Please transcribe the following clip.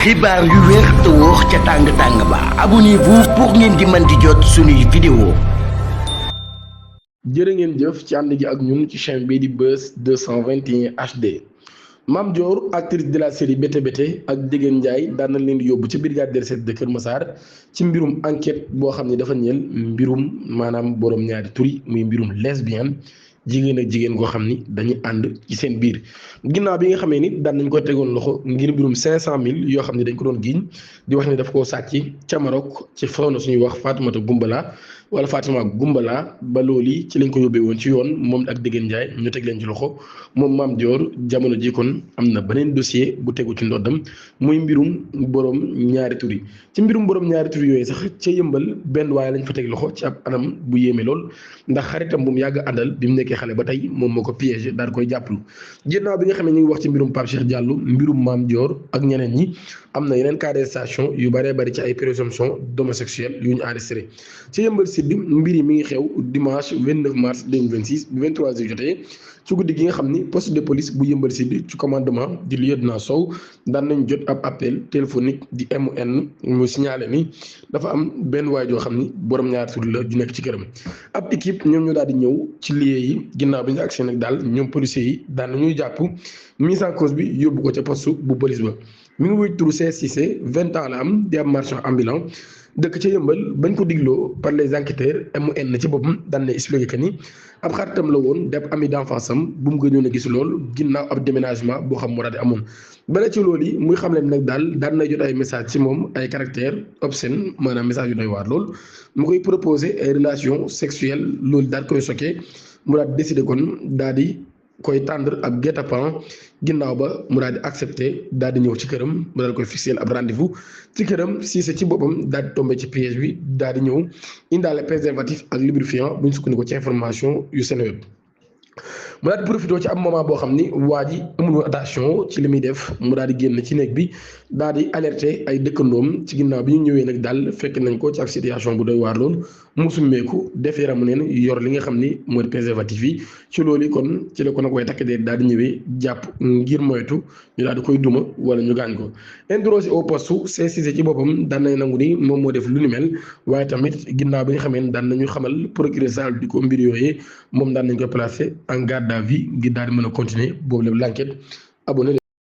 xibaar yu wér te wóor ca tàng ba abonnez-vous pour ngeen di mën di jot suñuy vidéo. jërë ngeen jëf ci ànd gi ak ñun ci chaîne bii di Buzz 221 HD. Mame Dior actrice de la série Bété Bété ak Degen Ndiaye daan na leen di yóbbu ci brigade des recherches de Kër Massar ci mbirum enquête boo xam ne dafa ñeel mbirum maanaam borom ñaari tur yi muy mbirum lesbienne jigéen ak jigéen goo xam ni dañuy ànd ci seen biir. ginnaaw bi nga xamee ni daan nañ ko tegoon loxo ngir mbirum 500.000 yoo xam ne dañ ko doon giiñ di wax ni daf koo sàcc ca Maroc ci faw na suñuy wax Fatoumata Goumbala wala Fatima Goumbala ba loolu ci lañ ko yóbbee woon ci yoon moom ak Degen Ndiaye ñu teg leen ci loxo moom Mame Dior jamono ji kon am na beneen dossier bu tegu ci ndoddam muy mbirum borom ñaari tur yi. ci mbirum borom ñaari tur yooyu sax ca yëmbal benn waaye lañ fa teg loxo ci ab anam bu yéeme lool ndax xaritam bu mu yàgg àndal bi mu nekkee xale ba tey moom moo ko piégé daal koy jàppalu. ginnaaw bi nga xam ne ñu ngi wax ci mbirum Pape Cheikh Diallo mbirum Mame Dior ak ñeneen ñi am na yeneen cas d'arrestation yu bëree bëri ci ay présomption d'homosexuel yu ñu enregistré ci yëmbal sud mbir yi mi ngi xew dimanche 29 mars 2026 bu 23h jotee ci guddi gi nga xam ni poste de police bu yëmbal sud ci commandement di lieutenant Sow daan nañ jot ab appel téléphonique di MN mu signalé ni dafa am benn waay joo xam ni borom ñaari tur la ju nekk ci këram. ab équipe ñoom ñu daal di ñëw ci lieu yi ginnaaw bi ñu agsi nag daal ñoom policiers yi daan nañuy jàpp mise en cause bi yóbbu ko ca poste bu police ba. mi ngi wuy turu Cissé 20 ans la am di am marchand ambulant dëkk ca yëmbal bañ ko digloo par les enquêteurs MN ci boppam daan na expliqué que ni ab xaritam la woon def ami d'enfance am bu mu gënoon a gis lool ginnaaw ab déménagement boo xam mu daal di amoon. bala ci loolu yi muy xam leen nag daal daan nay jot ay message ci moom ay caractère obscène maanaam message yu doy waar lool mu koy proposé ay relation sexuelle loolu daal koy choqué mu daal décidé kon daal di koy tendre ab guet-apens ginnaaw ba mu daal di accepté daal di ñëw ci këram mu daal di koy fixé ab rendez-vous ci këram Cissé ci boppam daal di tombé ci piège bi daal di ñëw indaale préservatif ak lubrifiant bu ñu sukkandiku ci information yu Seneweb. mu daal di profité ci ab moment boo xam ni waa ji amul woon attention ci li muy def mu daal di génn ci néeg bi daal di alerté ay dëkkandoom ci ginnaaw bi ñu ñëwee nag daal fekk nañ ko ci ab situation bu doy waar lool mu summeeku def yaramu neen yor li nga xam ni mooy préservatif yi ci loolu kon ci la ko nag way takk dee daal di ñëwee jàpp ngir moytu ñu daal di koy duma wala ñu gaañ ko. interrogé au poste Cissé ci boppam daan nañ nangu ni moom moo def lu ni mel waaye tamit ginnaaw bi nga xamee ne daan nañu xamal procureur Sall di ko mbir yooyee moom daan nañ ko placé en garde à vue ngir daal di mën a continuer boobu lépp l'enquête abonné